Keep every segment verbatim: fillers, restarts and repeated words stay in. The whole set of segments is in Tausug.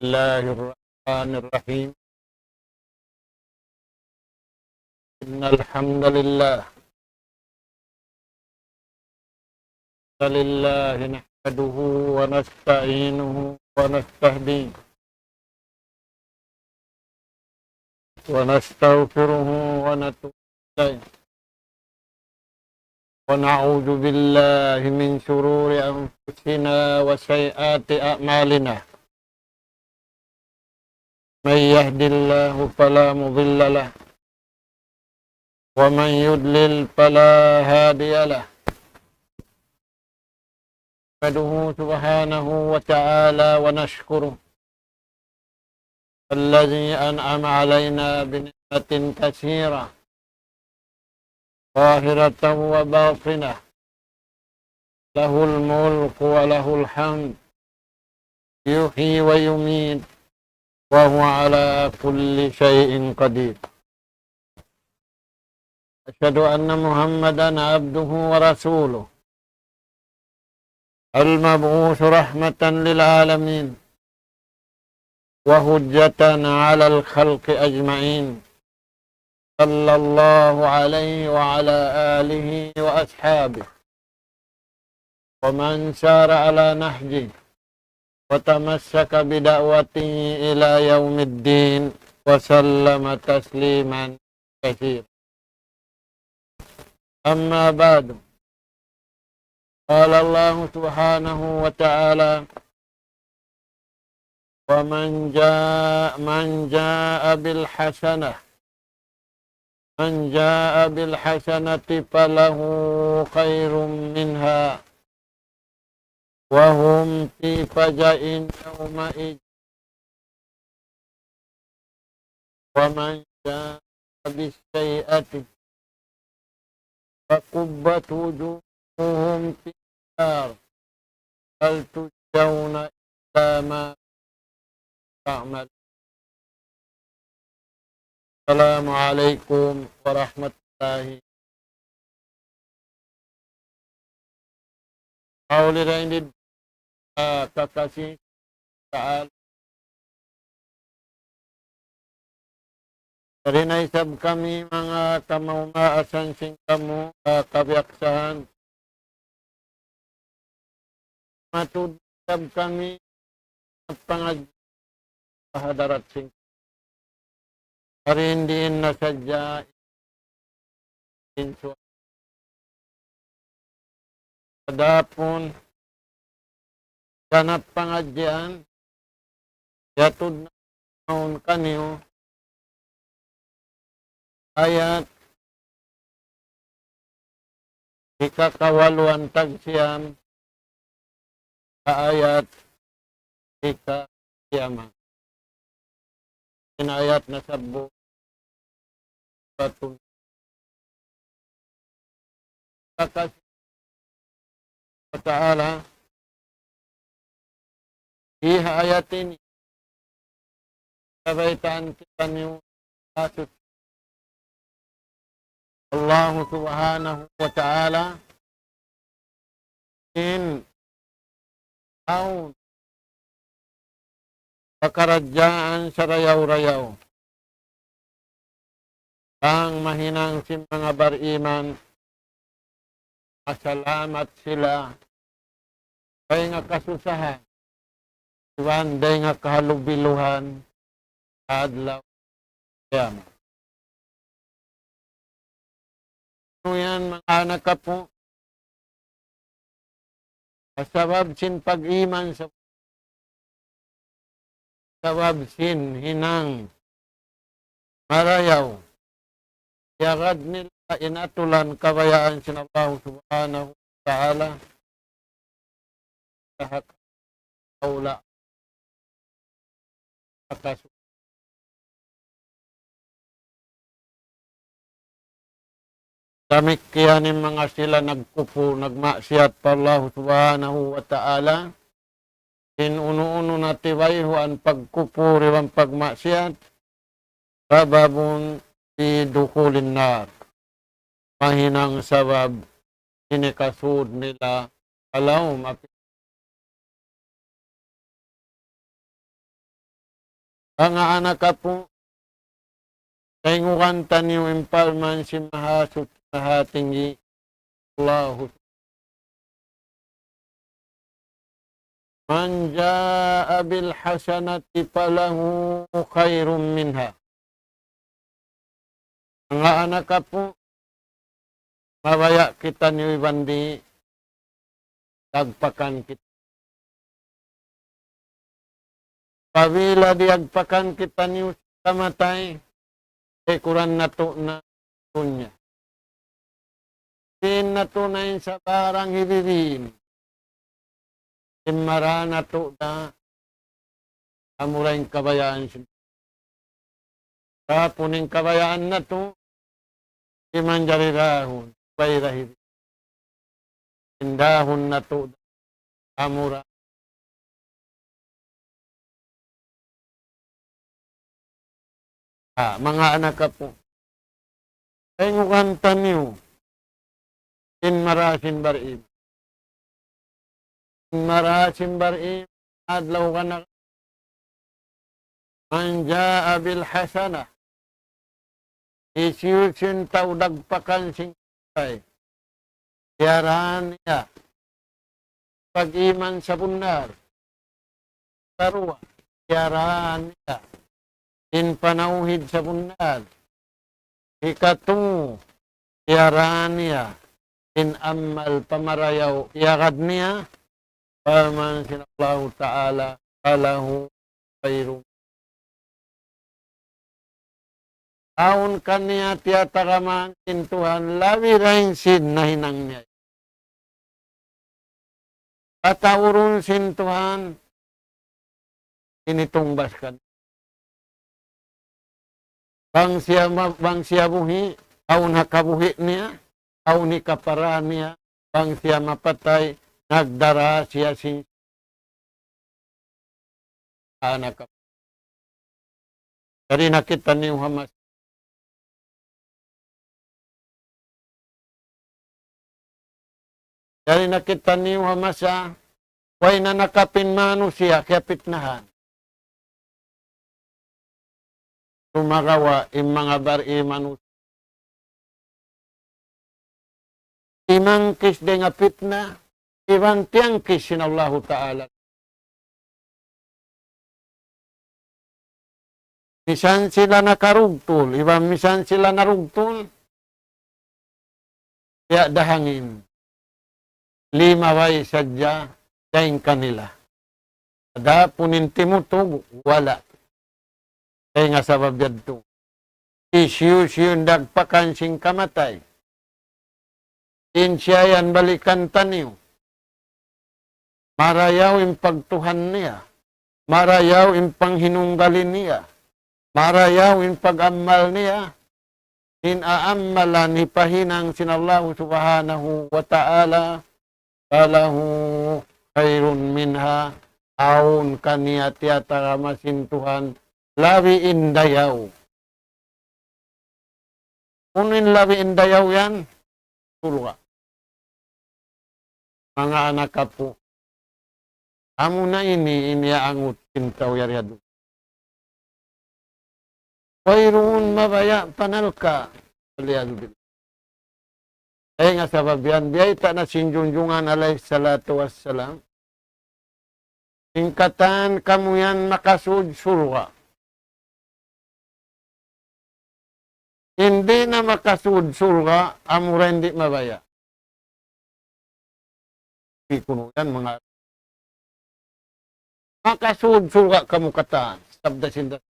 الله الرحمن الرحيم. إن الحمد لله، لله نحمده ونستعينه ونستهديه ونستغفره ونتوب إليه، ونعوذ بالله من شرور أنفسنا وسيئات أعمالنا. من يهد الله فلا مضل له، ومن يضلل فلا هادي له. نحمده سبحانه وتعالى ونشكره الذي أنعم علينا بنعمة كثيرة ظاهرة وباطنة، له الملك وله الحمد، يحيي ويميت، وهو على كل شيء قدير. أشهد أن محمدا عبده ورسوله، المبعوث رحمة للعالمين وحجة على الخلق أجمعين، صلى الله عليه وعلى آله وأصحابه ومن سار على نهجه وتمسك بدعوته إلى يوم الدين، وسلم تسليما كثيرا. أما بعد، قال الله سبحانه وتعالى: ومن جاء، من جاء بالحسنة، من جاء بالحسنة فله خير منها وهم في فزع يومئذ، ومن جاء بالسيئة فكبت وجوههم في النار هل تجزون إلا ما تعملون. السلام عليكم ورحمة الله. Hawli da in di, ah, kakasi ta'ala. Dayn ha isab kami manga kamaas-maasan sin kamu, ah, kabiyaksahan. Matud isab kami pangadji' ha hadarat sin. Dayn di na sadja in su-, adapun ganap pangadjian, yatud na mawn kaniyu ayat hikakawaluan tagsiyam ha ayat hikasiyaman. In ayat nasabbu patun kakas Ta'ala, ha ayat ini, kabaytaan kitaniyu, maksud Allah Subhanahu wa Ta'ala, in awn pakaradjaan sarayaw-rayaw. Bang mahinang sin manga bariman, masalamat sila dayn ha kasusahan, iban dayn ha kahalubiluhan ha adlaw kiyamat. Unu yan, manga anak apu'? Sabab sin pag-iman, sa-, sabab sin hinang marayaw, iyagad nila in atulan kabayaan sin Allah Subhanahu wa Ta'ala, sahak aula atas. Damikkiyan in manga sila nagkupur, nagmaksiyat pa Allah Subhanahu wa Ta'ala. In unu-unu natibayhuan pagkupur iban pagmaksiyat, sababun fi dukhulin nar. Mahinang sabab ini kasud nila ha lawm api. Manga anak apu', taingugan taniyu in parman sin Mahasuchi Mahatinggi, Allahu. من جاء بالحسنة فله خير منها. Manga anak apu', mabaya' kitaniyu iban di' dagpakan kita. Apabila diyagpakan kitaniyu sin kamatay, ikuran natu' na dunya. Sin natu' na in sabarang hibibin. Sin mara natu' da, amura in kabayaan sin. Sapun in kabayaan natu', di' manjari dahun, bayra hibin. In dahun natu' da, amura. Ah, manga anak apu'. Taingugan taniyu. In mara sin bariman. In mara sin bariman. Adlaw kana. من جاء بالحسنة. Hisiyu-siyu in tau dagpakan sin kamatay. Diyarā niya pag-iman sabunnal. Karuwa, diyarā niya in panawhid sabunnal. Hikatu, diyarā niya in amal pamarayaw iyagad niya, parman sin Allahu Ta'ala, فله خير. Awn kaniya tiyatagaman sin Tuhan, labi dayn sin nahinang niya. Pataurun sin Tuhan, ini tungbas kan. Bang siya ma-, bang siya buhi', awn ha kabuhi' niya, awn hikapara niya, bang siya mapatay, nagdara siya sin anak. Jari na kitaniyu ha masa. Jari na kitaniyu ha masa, way na nakapin manusiya' kiyapitnahan. Sumagawa' in manga bariman manusiya'. Timangkis dayn ha pitna, iban tiyangkis sin Allahu Ta'ala. Misan sila nakarugtul, iban misan sila narugtul, tiya' da hangin. Limabay sadja dayn kanila. Adapun in timutug, wala'. Dayn ha sabab yadtu. Hisiyu-siyu in dagpakan sin kamatay. In siya yan balikan taniyu. Marayaw in pagtuhan niya. Marayaw in panghinunggali niya. Marayaw in pag-amal niya. In aamalan hipahinang sin Allahu Subhanahu wa Ta'ala, فله خير منها, awn kaniya tiyatagama sin Tuhan, labi in dayaw. Unu in labi in dayaw yan? Surga'. Manga anak apu'. Amuna ini, ini ya angut sin tau yari ha dunya. Wayruun mabaya' panalka'. Waliyadhu billah. Dayn ha sabab yan, biyayta' na sin Junjungan alayhi salatu wassalam. In katan kamu yan makasud surga'. Di' na makasud surga', amura di' mabaya'. Di' kunu' yan manga makasud surga' kamu katan. Sabda sin Rasul.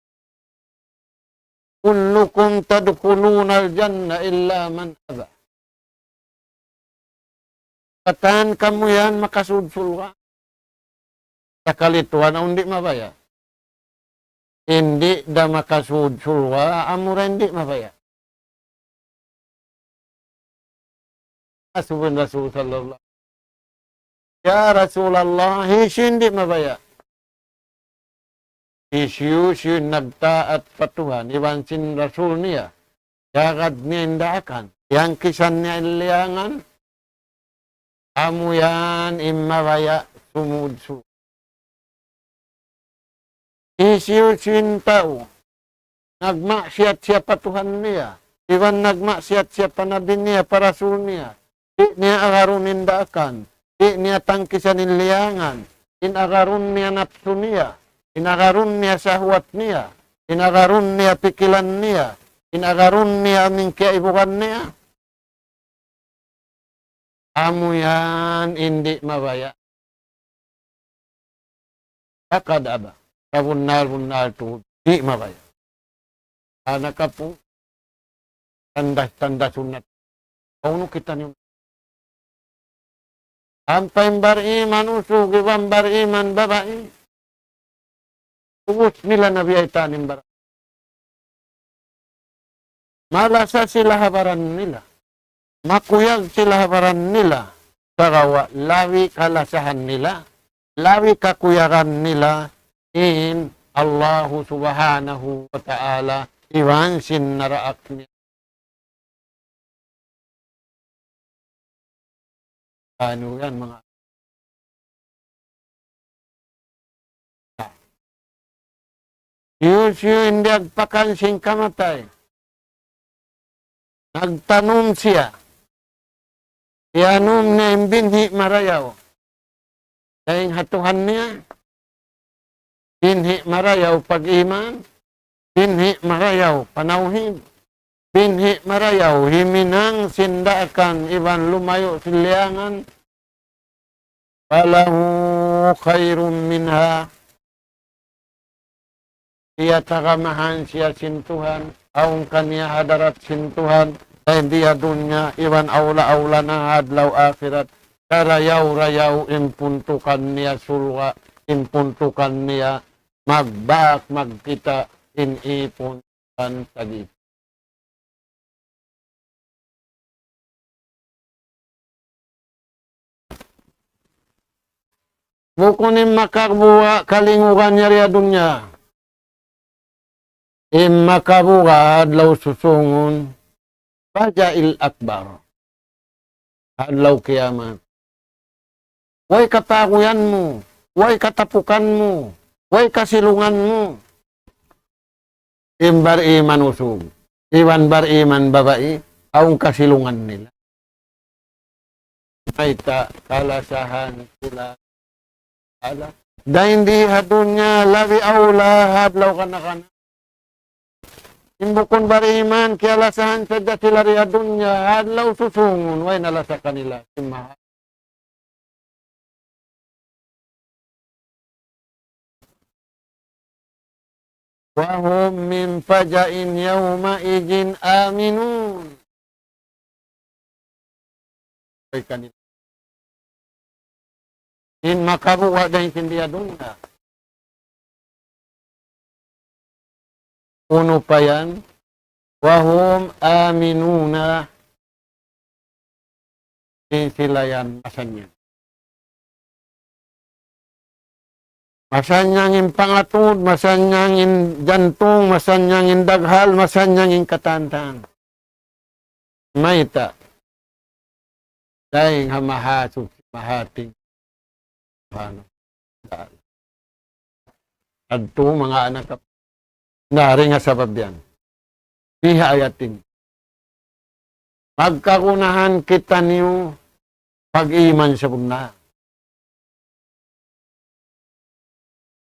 كلكم تدخلون الجنة إلا من أبى. Katan kamu yan makasud surga'. Sakali tuwan awn di' mabaya'. Di' da makasud surga', amura di' mabaya'. Asubu in Rasul sallallahu alayhi wasallam. Ya Rasulullah, hisiyu in di' mabaya'? Hisiyu-siyu in nagtaat pa Tuhan, iban sin Rasul niya. Iyagad niya in daakan. Tiyangkisan niya in liyangan. Amu yan in mabaya' sumud surga'. Hisiyu-siyu in tau nagmaksiyat siya pa Tuhan niya, iban nagmaksiyat siya pa Nabi niya, pa Rasul niya, di' niya agarun in daakan, di' niya tangkisan in liyangan, in agarun niya napsu niya, in agarun niya sahwat niya, in agarun niya pikilan niya, in agarun niya amu in kiyaibugan niya. Amu yan in di' mabaya'. Faqad aba. Sabunnal-bunnal tuud di' mabaya'. Anak apu, tandas-tandas sunnat. Unu kitaniyu? Ampa in bariman usug iban bariman babai, ubus nila na biyaytaan in bar-, malasa sila ha baran nila. Makuyag sila ha baran nila. Sagawa' labi kalasahan nila, labi kakuyagan nila in Allahu Subhanahu wa Ta'ala iban sin naraak niya. Anu yan, manga hisiyu-siyu in diyagpakan sin kamatay, nagtanum siya, iyanum niya in binhi' marayaw dayn ha Tuhan niya, binhi' marayaw pag-iman, binhi' marayaw panawhid, binhi' marayaw himinang sin daakan iban lumayu' sin liyangan. فله خير منها. Siya tagamahan siya sin Tuhan, awn kaniya hadarat sin Tuhan, dayn di ha dunya, iban awla-awla na ha adlaw akhirat, karayaw-rayaw in puntukan niya surga', in puntukan niya magbak magkita' in ipun kan tagi. Bukun in makabuga' kalingugan yari ha dunya. In makabuga' adlaw susungun, faja'il akbar. Adlaw kiyamat. Way kapaguyan mu, way katapukan mu, way kasilungan mu. In bariman usug iban bariman babai, awn kasilungan nila. Mayta'? Kalasahan sila. Ala. Dayn di ha dunya labi awla ha adlaw kana-kana. In bukun bariman, kiyalasahan sadja sila di ha dunya, adlaw susungun, way na lasa kanila. Simma. وهم من فزع يومئذ آمنون. Ay kanila. In makabuga' dayn sin di ha dunya. Unu pa yan? وهم آمنون. In sila yan masannyang. Masannyang in pangatud, masannyang in jantung, masannyang in daghal, masannyang in katan-katan. Mayta'? Dayn ha Mahasuchi, Mahating. Subhanahu wa Ta'ala. Adtu manga anak kap-, na, dayn ha sabab yan. Di ha ayat ini. Magkagunahan kitaniyu pag-iman sabunnal.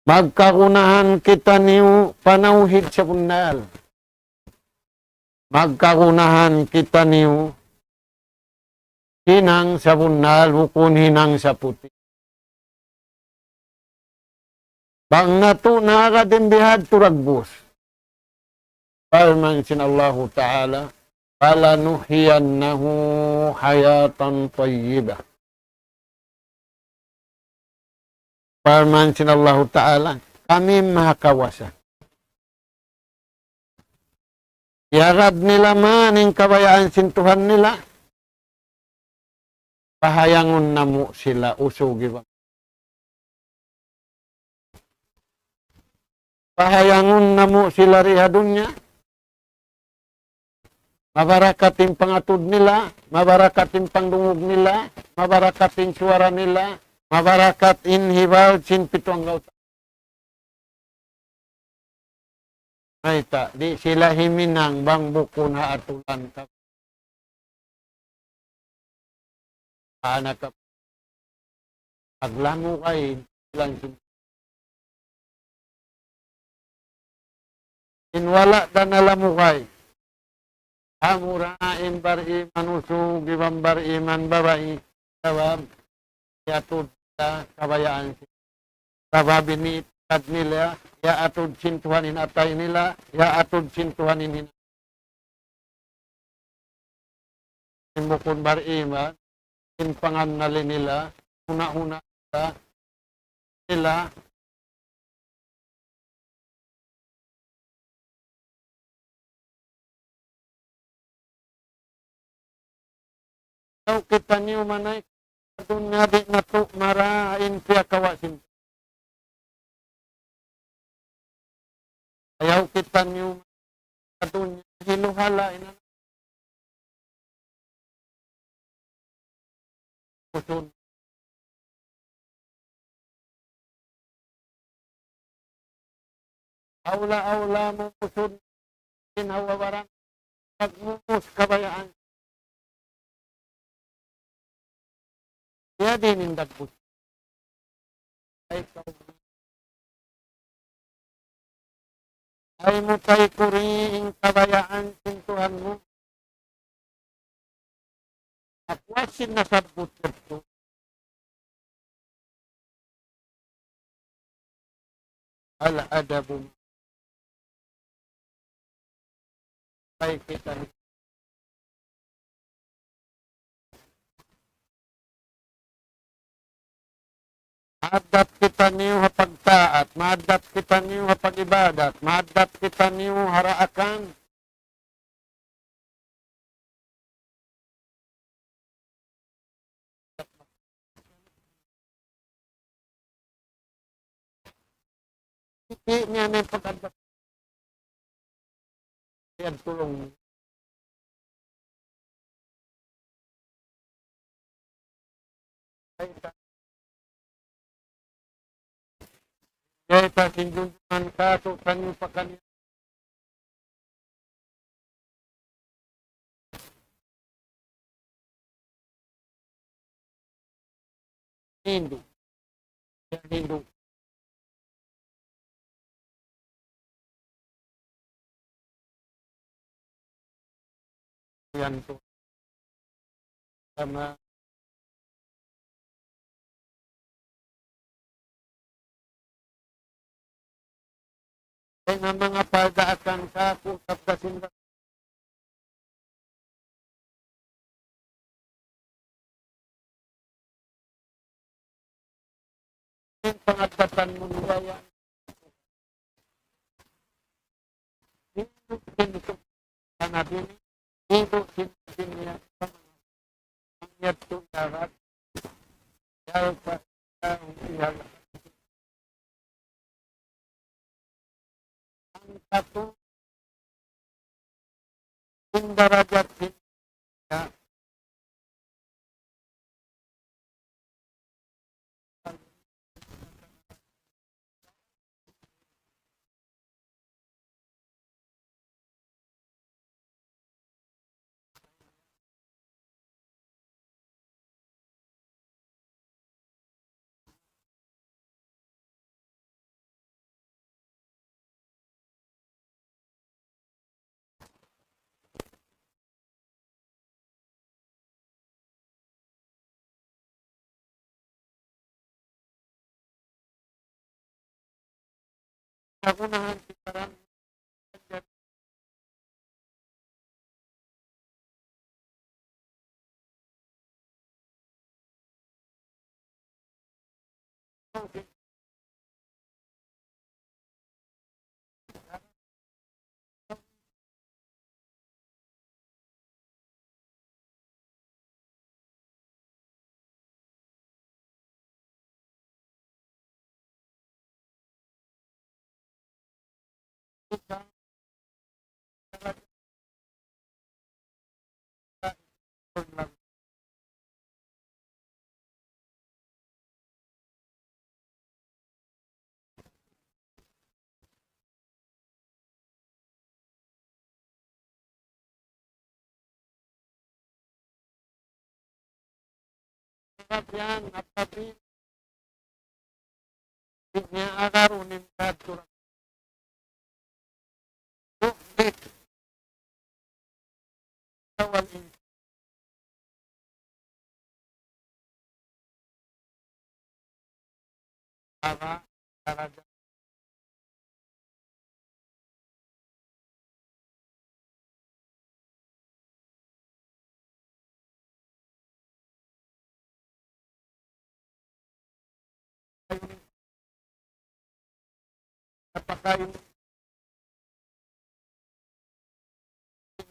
Magkagunahan kitaniyu panawhid sabunnal. Magkagunahan kitaniyu hinang sabunnal, bukun hinang saputi'. Bang natu' na agad in bihadtu dagbus. Parman sin Allahu Ta'ala, فلنحيينه حياة طيبة. Parman sin Allahu Ta'ala, kami mahakawasa. Iyagad nila man in kabayaan sin Tuhan nila. Pahayangun namu' sila usug iban. Pahayangun namu' sila di ha dunya. Mabarakat in pangatud nila, mabarakat in pangdungug nila, mabarakat in suwara nila, mabarakat in hibal sin pitu anggawta'. Mayta', di' sila himinang bang bukun ha atulan ka. Anak ka, paglamukay, ilang sin-, in wala' da nalamukay. Amura in bariman usug iban bariman babai, sabab, yatud sa kabayaan sin-, sabab ini itikad nila, yaatud sin Tuhan in atay nila, yaatud sin Tuhan in hin-, in bukun bariman, in pangannal nila, huna-huna nila, nila. Ayaw kitaniyu manay' ha dunya di' natu' marayaw in piyakawa' sin. Ayaw kitaniyu manay' ha dunya hiluhala' in usug. Awla-awla mu usug in hawa baran. Pagmumus kabayaan. Biyadiin in dagbus. Ay, ay mu taykuri in kabayaan sin Tuhan mu. Apuas sin nasabbut yadtu. Al-adabu. Ay kita ni Maaddat kitaniyu ha pagtaat, maaddat kitaniyu ha pag-ibadat, maaddat kitaniyu ha daakan. Di' niya na in pag-addat. Yan, tulung. Ay, ta-, ay, ta-, sinjunjuman ka, tu-, kaniyu pa kaniyu. Hindu. Hindu. Yan tu. Sama. Kaya nga manga palda akan kaku' sabda sin in pangaddatan mu nila yan. Ibu sin Nabi, ibu sin niya, ang yadtu darat, yadtu pa, ang katu, in darajat sin-, ya. Kagunahan sin parang sabihan, apabila niya agarun in katuran. Bukti. Awal in. Para, para Napakain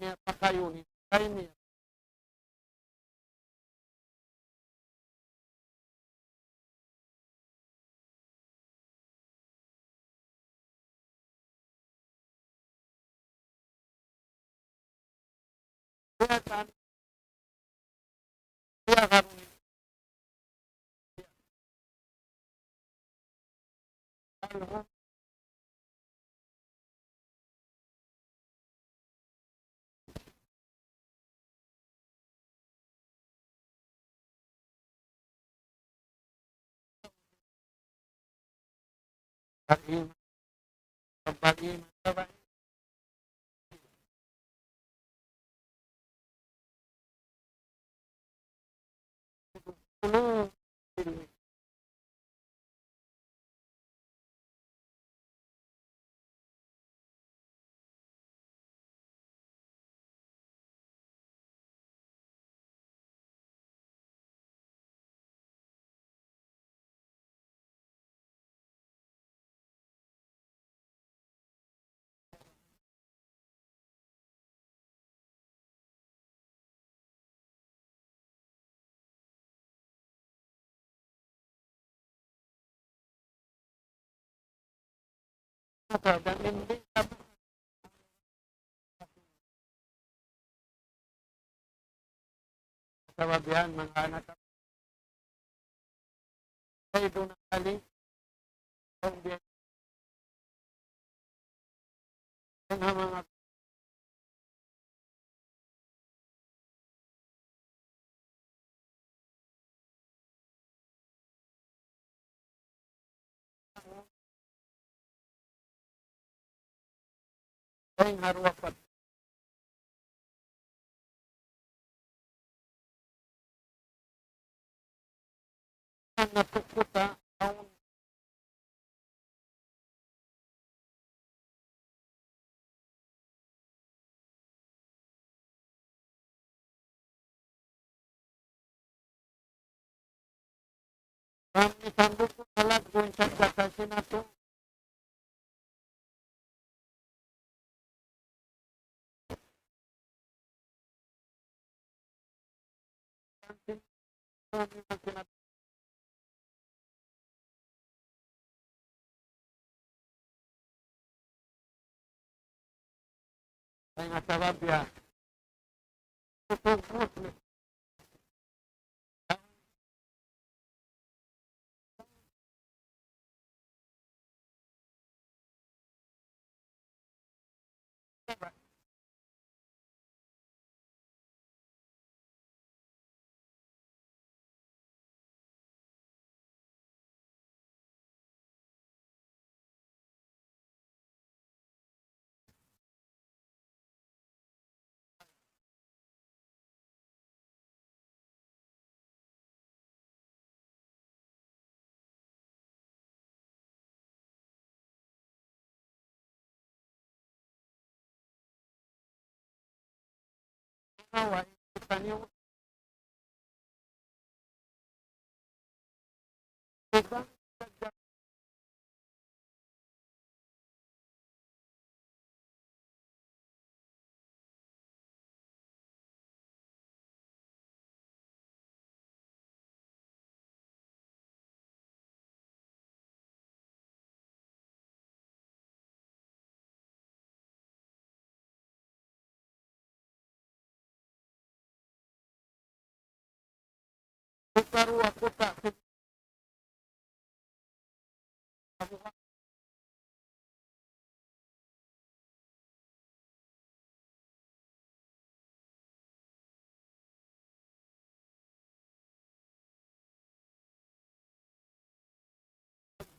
niya, pakain niya. Kain niya. Biya' kan, biya' kan, Sabab yan, manga anak, Sayyiduna Ali, Dayn ha duwa pat. Natukuta awn Kami sambung ku alat gun sa kata sinatu. Ay, nga sabab ya. Ikaruwa kuta'.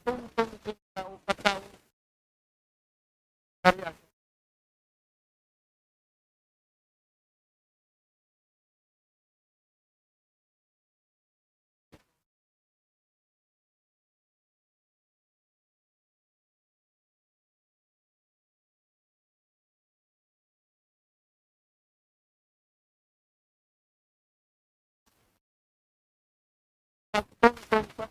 Tungtung sin tau pa tau. Karya. Pagtungtung pa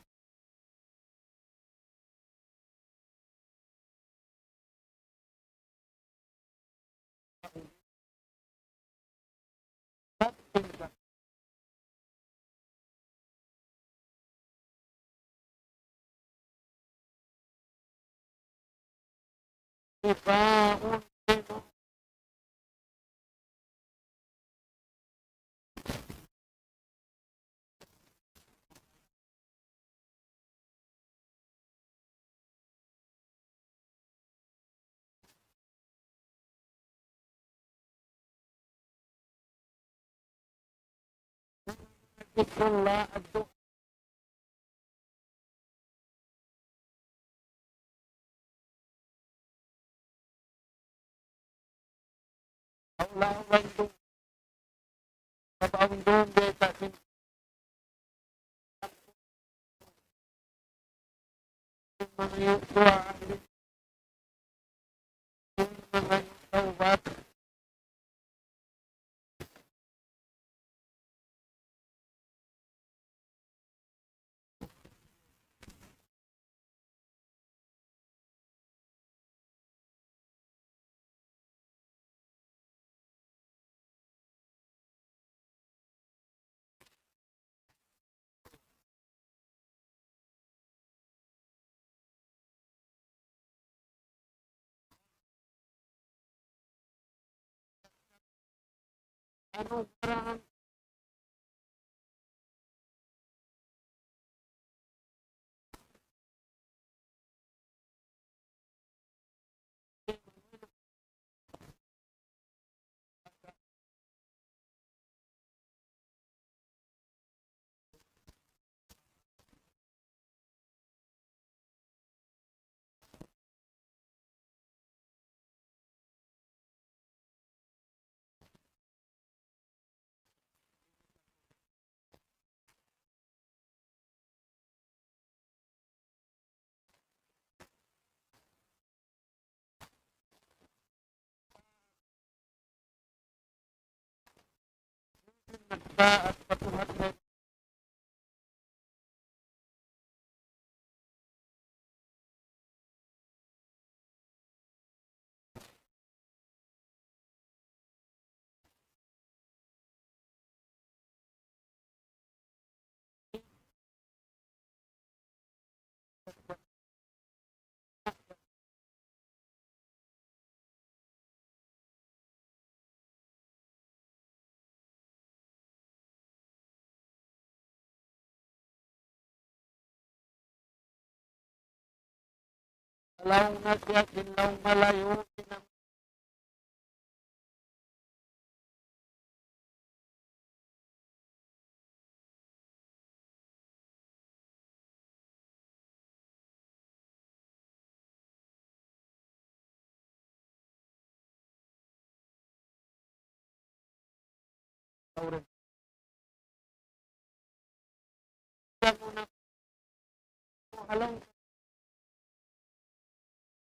Laung na siya sin laung malayu',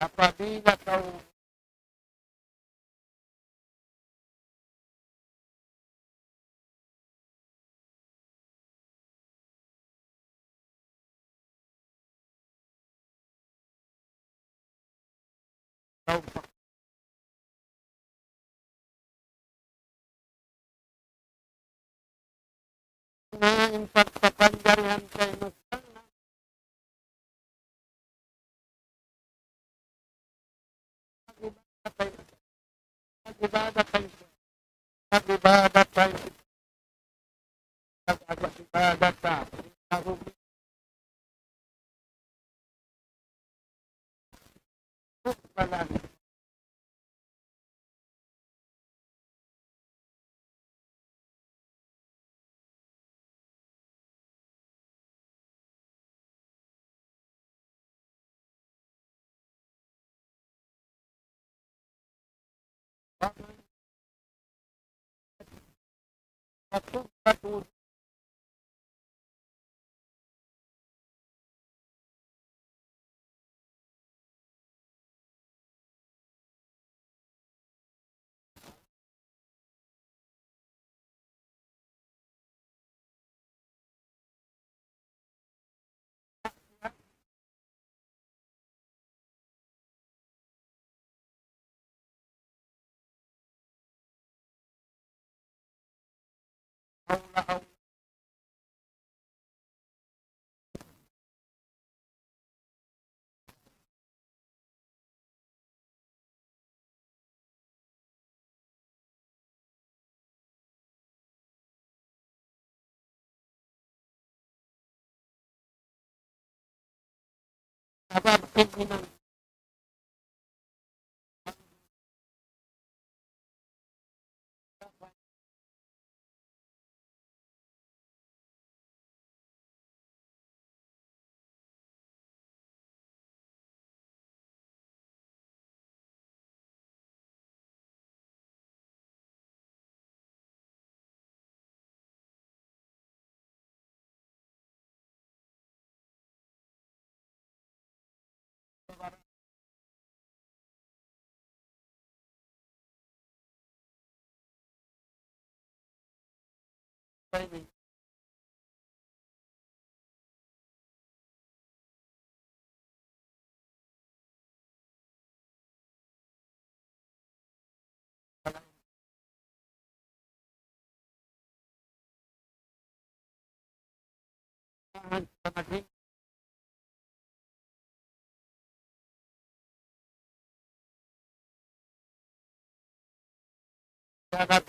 Apabila kaw Na in pagpapanjarihan kaymu pag-ibadat pa in, pag-ibadat pa in, pag-ibadat pa in. Dagat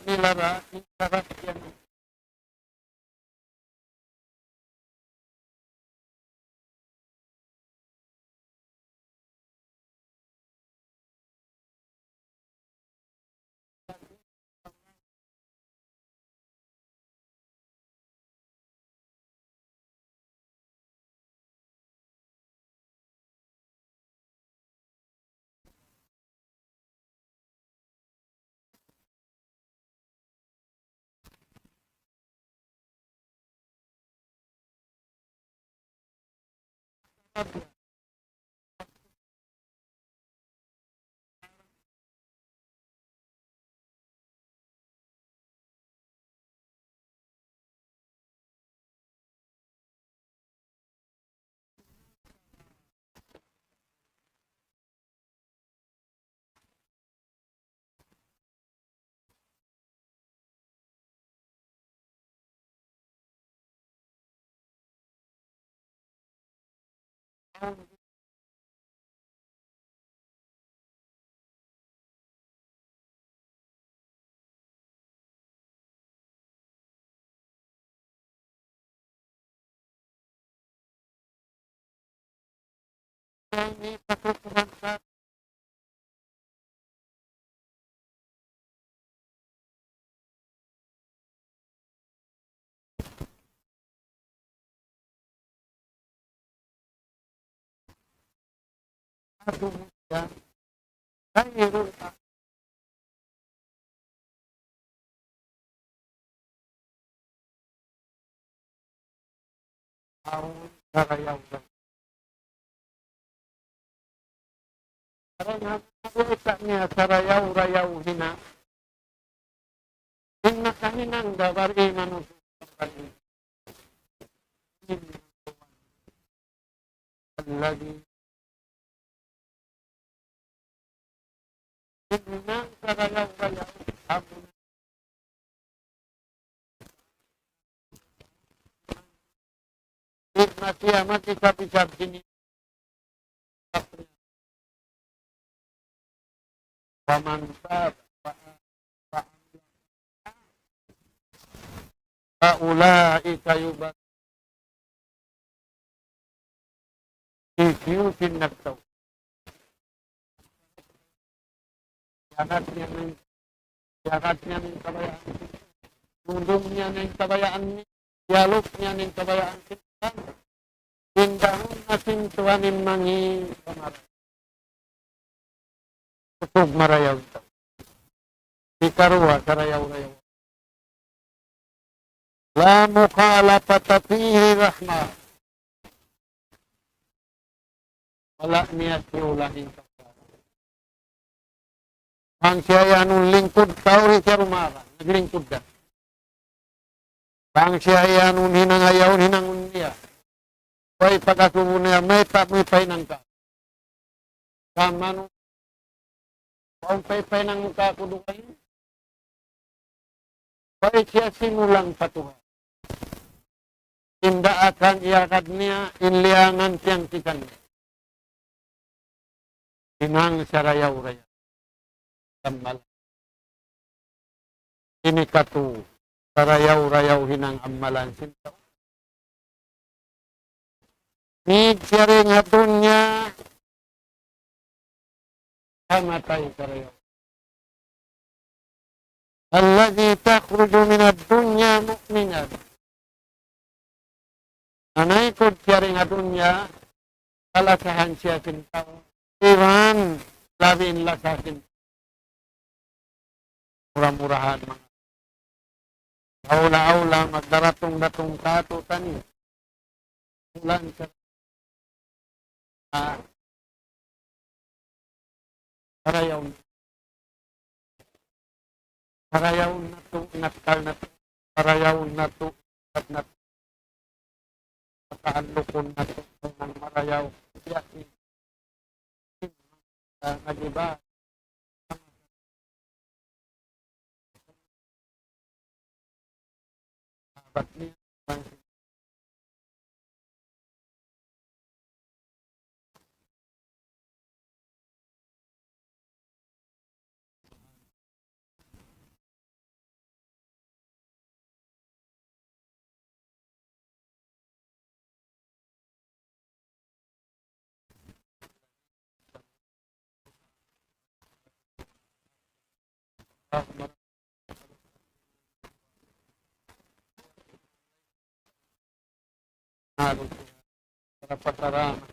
nila ra, dagat yan. Karna' in utak niya sarayaw-rayaw hinang. In nakahinang da bari manusiya'. الذي Hinang sarayaw-rayaw. Di' na siya mag-isab-isab ini. ومن تاب فأ-، فأ-، فأولئك يبدل Sisiyu sin nagtawbat. Yakat niya na in, yakat niya na in kabayaan. Tulung niya na in kabayaan niya. Yaluk niya na in kabayaan niya. Tindahun na sin Tuhan in mangi' kamar. Kusug marayaw ito. Hikaruwa, sarayaw-rayaw. لا مخالفة فيه رحمة. Wala' niya siyulah in tau. Bang siya yan in lingkud, tau ri siya rumara, naglingkud da. Bang siya yan in hinang ayaw, hinangun niya. Way pagkasubu niya, mayta' mu ipahinang ka. Kamanu, bang pay pahinang mu kāku' dugaing. Way siya simulang pa Tuhan. In daakan iyagad niya, in liyangan tiyangkikan niya. Hinang sarayaw-rayaw. Ammal. Ini katu', sarayaw-rayaw hinang ammalan sin tau. Mīg siya dayn ha dunya, kamatay sarayaw. الذي تخرج من الدنيا مؤمنا. Nanayikud siya dayn ha dunya, kalasahan siya sin tau. Iban, labi in lasa sin mura-murahan, manga awla-awla, magdaratung-datung kātu'niyu. Bulan sa-, ah, sarayaw, sarayaw natu', nakkal natu', sarayaw natu', nakkal natu'. Pakaallukun natu' in marayaw. Biya' sin nagiba. Para pasarama.